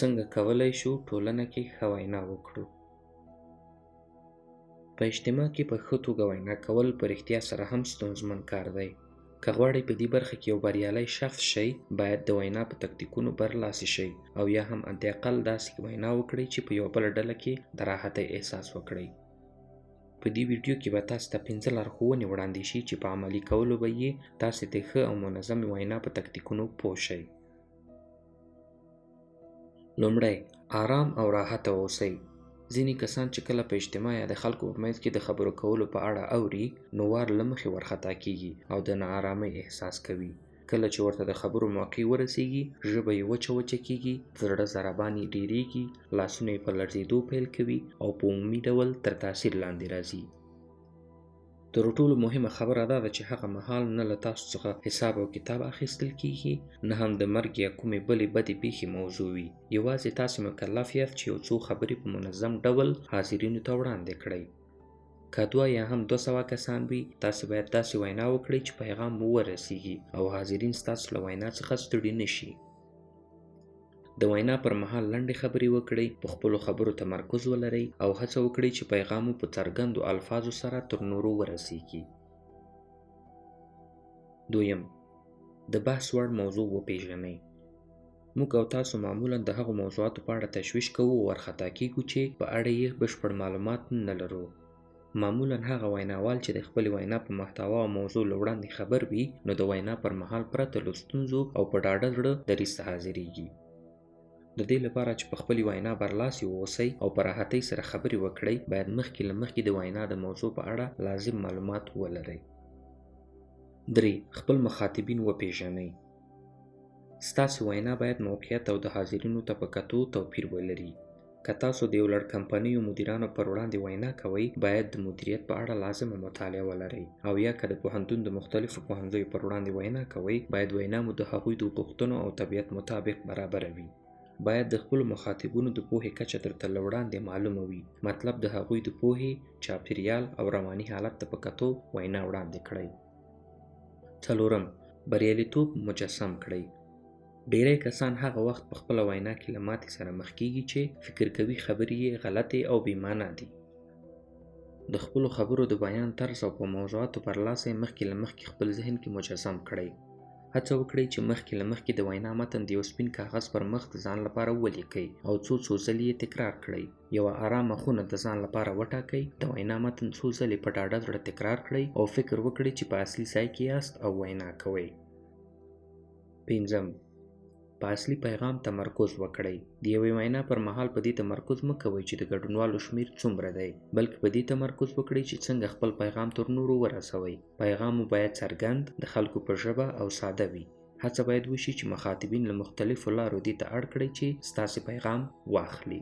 څنګه کولی شو ټولنه کې ښه وینا وکړو؟ په اجتماع کې په ښه توګه وینا کول په رښتیا سره هم ستونزمن کار دی. که غواړئ په دې برخه کې یو بریالی شخص شئ، باید د وینا په تکتیکونو برلاسي شئ او یا هم حداقل داسې وینا وکړئ چې په یوه بله ډله کې د راحتۍ احساس وکړئ. په دې ویډیو کې به تاسو ته 5 لارښوونې وړاندې شي چې په عملي کولو به یې تاسې د ښه او منظمې وینا په تکتیکونو پوه شئ. لومړی، آرام او راحته اوسئ. ځینې کسان چې کله په اجتماع یا د خلکو په منځ کې د خبرو کولو په اړه اوري، نو وار له مخې ورخطا کیږي او د ناارامۍ احساس کوي. کله چې ورته د خبرو موقع ورسیږي، ژبه یې وچه وچه کیږي، د زړه ضربان یې ډیریږي، لاسونه یې په لړزېدو پیل کوي او په عمومي ډول تر تاثیر لاندې راځي. تر ټولو مهمه خبره دا ده چې هغه مهال نه له تاسو څخه حساب او کتاب اخیستل کیږي، نه هم د مرګ یا کومې بلې بدې پیښې موضوع وي. یوازې تاسې مکلف یاست چې یو څو خبرې په منظم ډول حاضرینو ته وړاندې کړئ. که 2 یا هم 200 کسان وي، تاسې باید داسې وینا وکړئ چې پیغام مو ورسیږي او حاضرین ستاسو له وینا څخه ستړي نه شي. د وینا پر مهال لنډې خبرې وکړئ، په خپلو خبرو تمرکز ولرئ او هڅه وکړئ چې پیغام مو په څرګندو الفاظو سره تر نورو ورسیږي. دویم، د بحث وړ موضوع وپیژنئ. موږ او تاسو معمولا د هغو موضوعاتو په اړه تشویش کوو او ورخطا کیږو چې په اړه یې بشپړ معلومات نه لرو. معمولا هغه ویناوال چې د خپلې وینا په محتوا او موضوع له وړاندې خبر وي، نو د وینا پر مهال پرته له ستونزو او په ډاډه زړه دریځ ته حاضرېږي. د دې لپاره چې په خپلې وینا برلاسي واوسئ او په راحتۍ سره خبرې وکړئ، باید مخکې له مخکې د وینا د موضوع په اړه لازم معلومات ولرئ. 3، خپل مخاطبین وپیژنئ. ستاسې وینا باید موقعیت او د حاضرینو ته په کتو توپیر ولري. که تاسو د یو لړ کمپنیو مدیرانو پر وړاندې وینا کوئ، باید د مدیریت په اړه لازمه مطالعه ولرئ، او یا که د پوهنتون د مختلفو پوهنځیو پر وړاندې وینا کوئ، باید وینا مو د هغوی د غوښتنو او طبیعت مطابق برابره وي. باید د خپلو مخاطبونو د پوهې کچه درته له وړاندې معلومه وي، مطلب د هغوی د پوهې، چاپیریال او رواني حالت ته په کتو وینا وړاندې کړئ. 4، بریالیتوب مجسم کړئ. ډیری کسان هغه وخت په خپله وینا کې له ماتې سره مخ کیږي چې فکر کوي خبرې یې غلطې او بې معنا دي. د خپلو خبرو د بیان طرز او په موضوعاتو برلاسی مخکې له مخکې خپل ذهن کې مجسم کړئ. هڅه وکړئ چې مخکې له مخکې د وینا متن د یو سپین کاغذ پر مخ د ځان لپاره ولیکئ او څو څو ځلې یې تکرار کړئ. یوه ارامه خونه د ځان لپاره وټاکئ، د وینا متن څو ځلې په ډاډه زړه تکرار کړئ او فکر وکړئ چې په اصلي ځای کې یاست او وینا کوئ. 5، په اصلي پیغام تمرکز وکړئ. د یوې وینا پر مهال په دې تمرکز مه کوئ چې د ګډونوالو شمېر څومره دی، بلکې په دې تمرکز وکړئ چې څنګه خپل پیغام تر نورو ورسوئ. پیغام مو باید څرګند، د خلکو په ژبه او ساده وي. هڅه باید وشي چې مخاطبین له مختلفو لارو دې ته اړ کړئ چې ستاسې پیغام واخلي.